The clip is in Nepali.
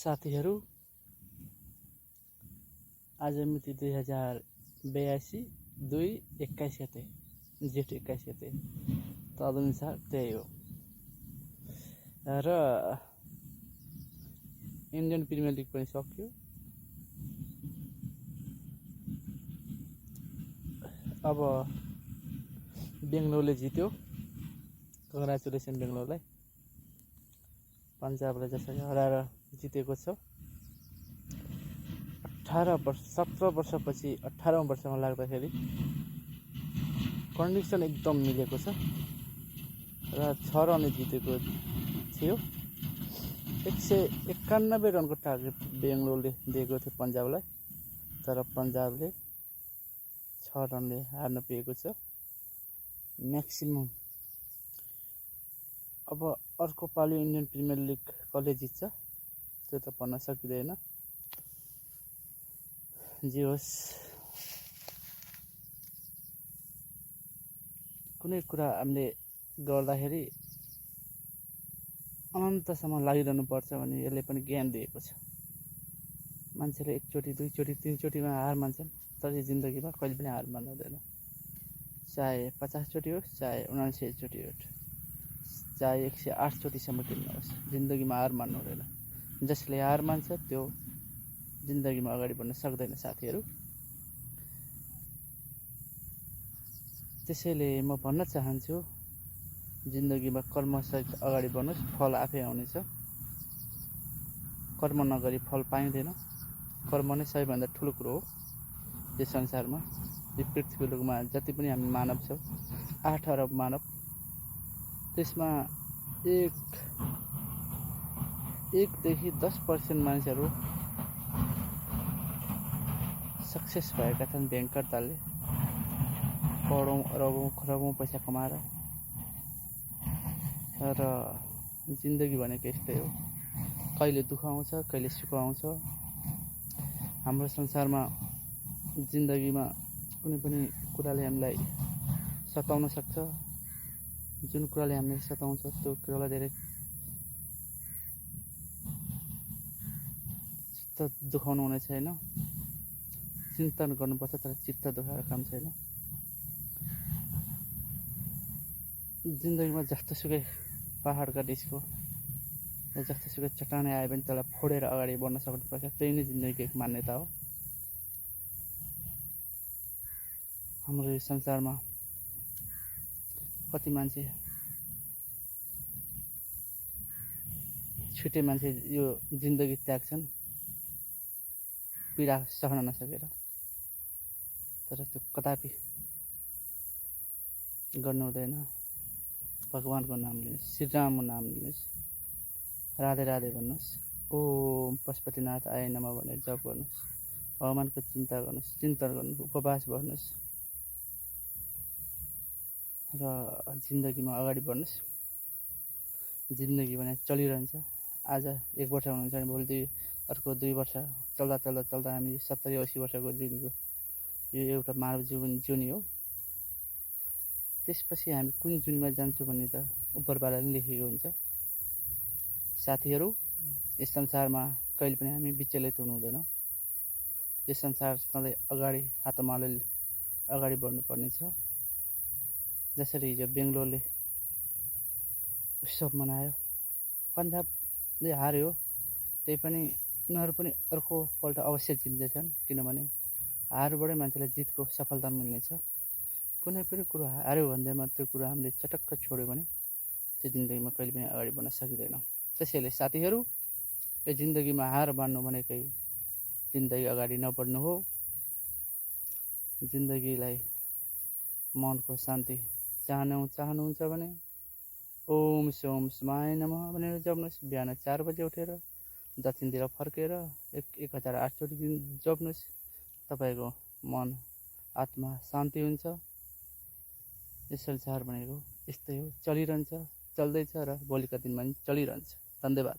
साथीहरू, आज मिति 2082 2/21 गते जेठ 21 गते तदनुसार त्यही हो। र इन्डियन प्रिमियर लिग पनि सक्यो। अब बेङ्गलोरले जित्यो, कङ्ग्रेचुलेसन बेङ्गलोरलाई। पन्जाबलाई जसरी हराएर जितेको छ। 17 वर्षपछि 18औं वर्षमा लाग्दाखेरि कन्डिसन एकदम मिलेको छ र 6 रनले जितेको थियो। 191 रनको टार्गेट बेङ्गलोरले दिएको थियो पन्जाबलाई, तर पन्जाबले 6 रनले हार्न पुगेको छ म्याक्सिमम। अब अर्को पालि इन्डियन प्रिमियर लिग कसले जित्छ त्यो त भन्न सकिँदैन। जे होस्, कुनै कुरा हामीले गर्दाखेरि अनन्तसम्म लागिरहनु पर्छ भने यसले पनि ज्ञान दिएको छ। मान्छेले एकचोटि, दुईचोटि, तीनचोटिमा हार मान्छन्, तर जिन्दगीमा कहिले पनि हार मान्नु हुँदैन। चाहे 50 चोटि होस्, चाहे 79 चोटि होस्, चाहे 108 चोटिसम्म खेल्नुहोस्, जिन्दगीमा हार मान्नु हुँदैन। जसले हार मान्छ त्यो जिन्दगीमा अगाडि बढ्न सक्दैन साथीहरू। त्यसैले म भन्न चाहन्छु, जिन्दगीमा कर्मसहित अगाडि बढ्नुहोस्, फल आफै आउनेछ। कर्म नगरी फल पाइँदैन। कर्म नै सबैभन्दा ठुलो कुरो हो यो संसारमा। यो पृथ्वीमा जति पनि हामी मानव छौँ, 8 अरब मानव, त्यसमा 1 देखि 10% मान्छेहरू सक्सेस भएका छन् भयङ्करताले, करोडौँ अरबौँ खरबौँ पैसा कमाएर। र जिन्दगी भनेको यस्तै हो, कहिले दुःख आउँछ, कहिले सुख आउँछ। हाम्रो संसारमा जिन्दगीमा कुनै पनि कुराले हामीलाई सताउन सक्छ। जुन कुराले हामीलाई सताउँछ त्यो कुरालाई धेरै चित्त दुखाउनु हुने छैन। चिन्तन गर्नुपर्छ, तर चित्त दुखाएर काम छैन। जिन्दगीमा जस्तोसुकै पहाडका डिस्को या जस्तोसुकै चट्टानै आयो भने त्यसलाई फोडेर अगाडि बढ्न सक्नुपर्छ। त्यही नै जिन्दगीको एक मान्यता हो। हाम्रो यो संसारमा कति मान्छे, छुट्टै मान्छे यो जिन्दगी त्याग्छन् पीडा सहन नसकेर, तर त्यो कदापि गर्नु हुँदैन। भगवानको नाम लिनुहोस्, श्रीरामको नाम लिनुहोस्, राधे राधे भन्नुहोस्, ओम पशुपतिनाथ आय नमः भनेर जप गर्नुहोस्, भगवानको चिन्ता गर्नुहोस्, चिन्तन गर्नुहोस्, उपवास बस्नुहोस् र जिन्दगीमा अगाडि बढ्नुहोस्। जिन्दगी भने चलिरहन्छ। आज 1 वर्ष हुनुहुन्छ भने भोलि अर्को 2 वर्ष चल्दा हामी 70-80 वर्षको जिउनीको यो एउटा मानव जीवनी हो। त्यसपछि हामी कुन जुनमा जान्छौँ भन्ने त उपरवालाले लेखेको हुन्छ। साथीहरू, यस संसारमा कहिले पनि हामी विचलित हुनु हुँदैन। यस संसार सधैँ अगाडि हातमालो अगाडि बढ्नुपर्ने छ। जसरी हिजो बेङ्गलोरले उत्सव मनायो, पन्जाबले हार्यो, त्यही पनि उनीहरू पनि अर्को पल्ट अवश्य जित्दैछन्, किनभने हारबाटै मान्छेलाई जितको सफलता मिल्नेछ। कुनै पनि कुरो हार्यो भन्दैमा त्यो कुरो हामीले चटक्क छोड्यो भने त्यो जिन्दगीमा कहिले पनि अगाडि बढ्न सकिँदैन। त्यसैले साथीहरू, यो जिन्दगीमा हार मान्नु भनेकै जिन्दगी अगाडि नबढ्नु हो। जिन्दगीलाई मनको शान्ति चाहनुहुन्छ भने ओम सोम शिवाय नमः भनेर जप्नुहोस्। बिहान 4 बजे उठेर दक्षिणतिर फर्केर 1008 चोटि जप्नुहोस्। तपाईँको मन आत्मा शान्ति हुन्छ। यस संसार भनेको यस्तै हो, चलिरहन्छ, चल्दैछ र भोलिका दिनमा पनि चलिरहन्छ। धन्यवाद।